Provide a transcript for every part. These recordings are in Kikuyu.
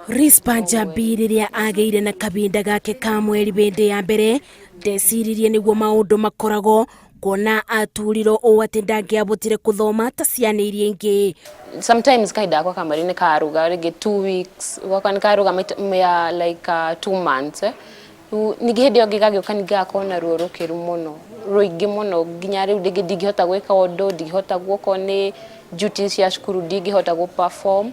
Rispa Njambi rĩrĩa agĩire na kabinda gake ka mweri hĩndĩ ya mbere ndeciririe nĩguo maũndũ makoragwo kuona aturirwo ũũ atĩ ndangĩabotire kũthoma ta ciana iria ingĩ. Sometimes kahinda gakwa ka mweri nĩ karuga rĩngĩ 2 weeks, gwakwa nĩ karuga ya like 2 months, eh. Rĩu ningĩ hĩndĩ ĩyo ĩngĩ gagĩũka, ningĩ gagakorwo na ruo rũkĩru mũno, rũingĩ mũno, nginya rĩu rĩngĩ ndingĩhota gwĩka ũndũ, ndingĩhota guokorwo nĩ duties cia cukuru, ndingĩhota gũ perform,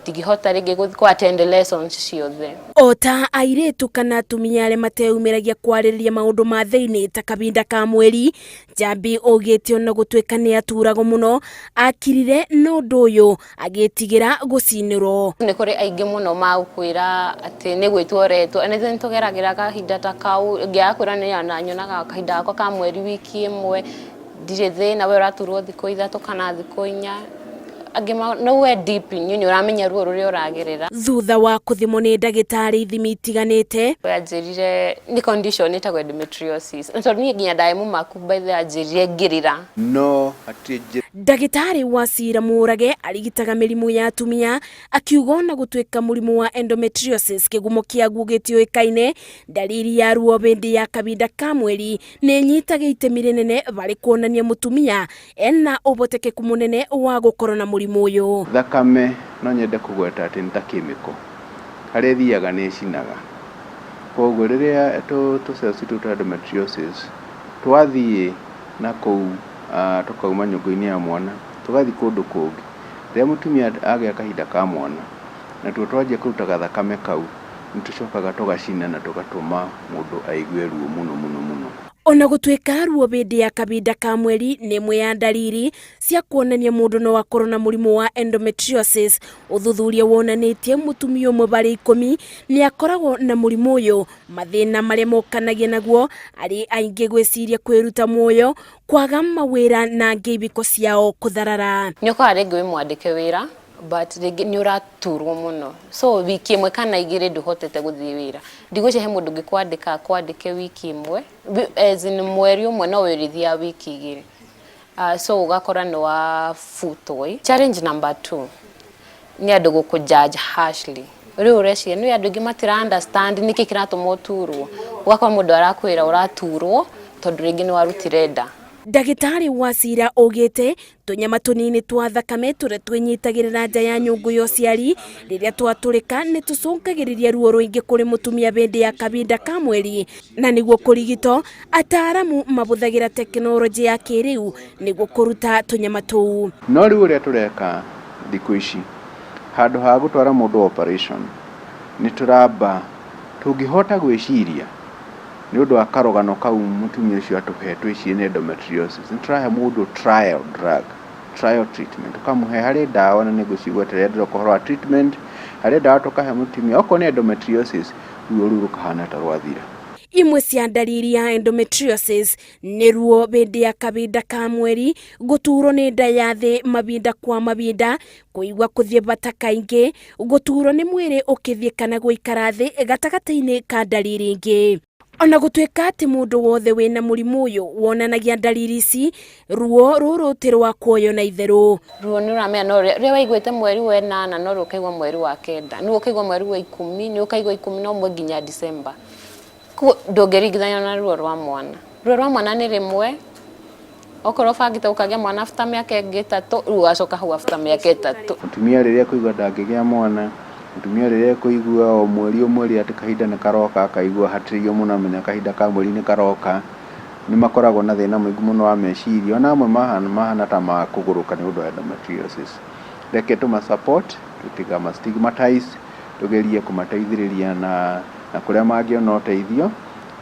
ndingĩhota rĩngĩ kũ attend lessons ciothe. O ta airĩtu kana atumia arĩa mateumĩragia kwarĩrĩria maũndũ ma thĩinĩ ta kabinda ka mweri, Njambi augĩte ona gũtuĩka nĩ aturagwo mũno, akirire na ũndũ ũyũ agĩtigĩra gũcinĩrwo. Nĩ kũrĩ aingĩ mũno magũkwĩra atĩ nĩ gwĩtwo ũretwo, na ithuĩ nĩ tũgeragĩra kahinda ta kau. Ũngĩaga kwĩra nĩ ona nyonaga kahinda gakwa ka mweri wiki 1 ndirĩ thĩna, we ũraturwo thikũ 3 kana thikũ 4. Angĩ no we deep in you nĩ ũramenya ruo rũrĩa ũragerera. Thutha wa kũthimwo nĩ ndagĩtarĩ ithimi itiganĩte, Anjĩrire nĩ condition ĩtagwo endometriosis, na tondũ niĩ nginya ndarĩ mũmaku, by the way, anjĩrire ngĩrĩra. No hatirĩ njĩra. Ndagĩtarĩ wa Cira Mũrage arigitaga mĩrimũ ya atumia akiuga ona gũtuĩka mũrimũ wa endometriosis kĩgumo kĩaguo gĩtiũĩkaine, ndariri ya ruo hĩndĩ ya kabinda ka mweri nĩ ĩnyitaga itemi rĩnene harĩ kuonania mũtumia ena ũhotekeku mũnene wa gũkorwo na mũrimũ ũyũ. Thakame no nyende kũgweta atĩ nĩ ta chemical, harĩa ĩthiaga nĩ ĩcinaga. Koguo rĩrĩa tũ cells tũtũ twa endometriosis twathiĩ na kũu, tũkauma nyũngũ-inĩ ya mwana tũgathiĩ kũndũ kũngĩ, rĩrĩa mũtumia agĩa kahinda ka mwana natuo twanjia kũruta gathakame kau, nĩ tũcokaga tũgacina na tũgatũma mũndũ aigue ruo mũno mũno mũno. Ona gũtuĩka ruo hĩndĩ ya kabinda ka mweri nĩ ĩmwe ya ndariri cia kuonania mũndũ no akorwo na mũrimũ wa endometriosis, ũthuthuria wonanĩtie mũtumia ũmwe harĩ 10 nĩ akoragwo na mũrimũ ũyũ. Mathĩna marĩa mokanagia naguo arĩ aingĩ gwĩciria kwĩruta muoyo, kwaga mawĩra na angĩ ibiko ciao kũtharara. Nĩ ũkoraga rĩngĩ wĩ mwandĩke wĩra, but rĩngĩ nĩ ũraturwo mũno, so wiki 1 kana 2 ndũhotete gũthiĩ wĩra. Ndigwĩciria he mũndũ ũngĩkwandĩka akwandĩke wiki 1, as in mweri ũmwe, no wĩrĩthiaga wiki 2, so ũgakora nĩ wabutwo. Challenge number two nĩ andũ gũkũ judge harshly. Rĩu ũreciria nĩ andũ aingĩ matira understand nĩkĩ kĩratũma ũturwo, ũgakora mũndũ arakwĩra ũraturwo tondũ rĩngĩ nĩ warutire nda. Ndagĩtarĩ wa Cira augĩte tũnyama tũnini twa thakame tũrĩa twĩnyitagĩrĩra nja ya nyũngũ ya ũciari rĩrĩa twatũrĩka nĩ tũcũngagĩrĩria ruo rũingĩ kũrĩ mũtumia hĩndĩ ya kabinda ka mweri, na nĩguo kũrigitwo ataaramu mabũthagĩra tekinoronjĩ ya kĩrĩu nĩguo kũruta tũnyama tũu. No rĩu ũrĩa tũreka thikũ ici, handũ ha gũtwara mũndũ operation, nĩ tũramba tũngĩhota gwĩciria nĩ ũndũ wa karũgano kau mũtumia ũcio atũhe, twĩcirie nĩ endometriosis, nĩ tũrahe mũndũ trial drug, trial treatment, tũkamũhe harĩ ndawa, na nĩ ngũcigweta rĩrĩa ndĩroka ũhoro wa treatment. Harĩ ndawa tũkahe mũtumia, okorwo nĩ endometriosis, ruo rũu rũkahana ta rwathira. Imwe cia ndariri ya endometriosis nĩ ruo hĩndĩ ya kabinda ka mweri, gũturwo nĩ nda ya thĩ mahinda kwa mahinda, kũigua kũthiĩ bata kaingĩ, gũturwo nĩ mwĩrĩ ũkĩthiĩ kana gũikara thĩ gatagatĩ-inĩ ka ndariri ingĩ. Ona gũtuĩka atĩ mũndũ wothe wĩna mũrimũ ũyũ wonanagia ndariri ici, ruo rũrũ ti rwa kuoywo na itherũ. Ruo nĩ ũramenya no rĩrĩa waiguĩte mweri wa 8 no rĩu ũkaigua mweri wa 9, nĩ ũkaigua mweri wa 10, nĩ ũkaigua 11 nginya December. Koguo ndũngĩringithania na ruo rwa mwana. Ruo rwa mwana nĩ rĩmwe, okorwo ũbangĩte gũkagĩa mwana after mĩaka ĩngĩ 3, rĩu ũgacoka hau after mĩaka 3. Mũtumia rĩrĩa ekũigua ndangĩgĩa mwana, mũtumia rĩrĩa ekũigua o mweri o mweri atĩ kahinda nĩ karoka, akaigua ahatĩrĩirio mũno amenya kahinda ka mweri nĩ karoka, nĩ makoragwo na thĩna mũingĩ mũno wa meciria, ona amwe mahana ta makũgũrũka nĩ ũndũ wa endometriosis. Reke tũma support, tũtikama stigmatize, tũgerie kũmateithĩrĩria na kũrĩa mangĩona ũteithio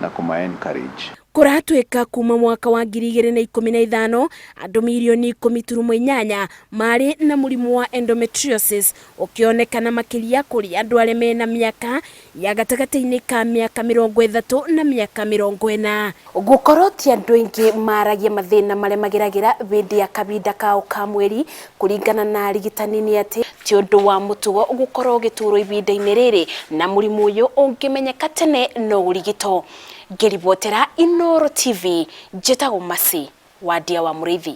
na kũma encourage. Kũratuĩka kuma mwaka wa 2015 andũ mirioni 10.8 marĩ na mũrimũ wa endometriosis, ũkĩonekana makĩria kũrĩ andũ arĩa mena mĩaka ya gatagatĩ-inĩ ka mĩaka 30 na mĩaka 40. Gũkorwo ti andũ aingĩ maragia mathĩna marĩa mageragĩra hĩndĩ ya kabinda kao ka mweri, kũringana na arigitani nĩ atĩ ti ũndũ wa mũtugo gũkorwo ũgĩturwo ihinda-inĩ rĩrĩ, na mũrimũ ũyũ ũngĩmenyeka tene no ũrigitwo. Ngĩribotera Inooro TV, njĩtagwo Mercy Wandia wa Mũrĩithi.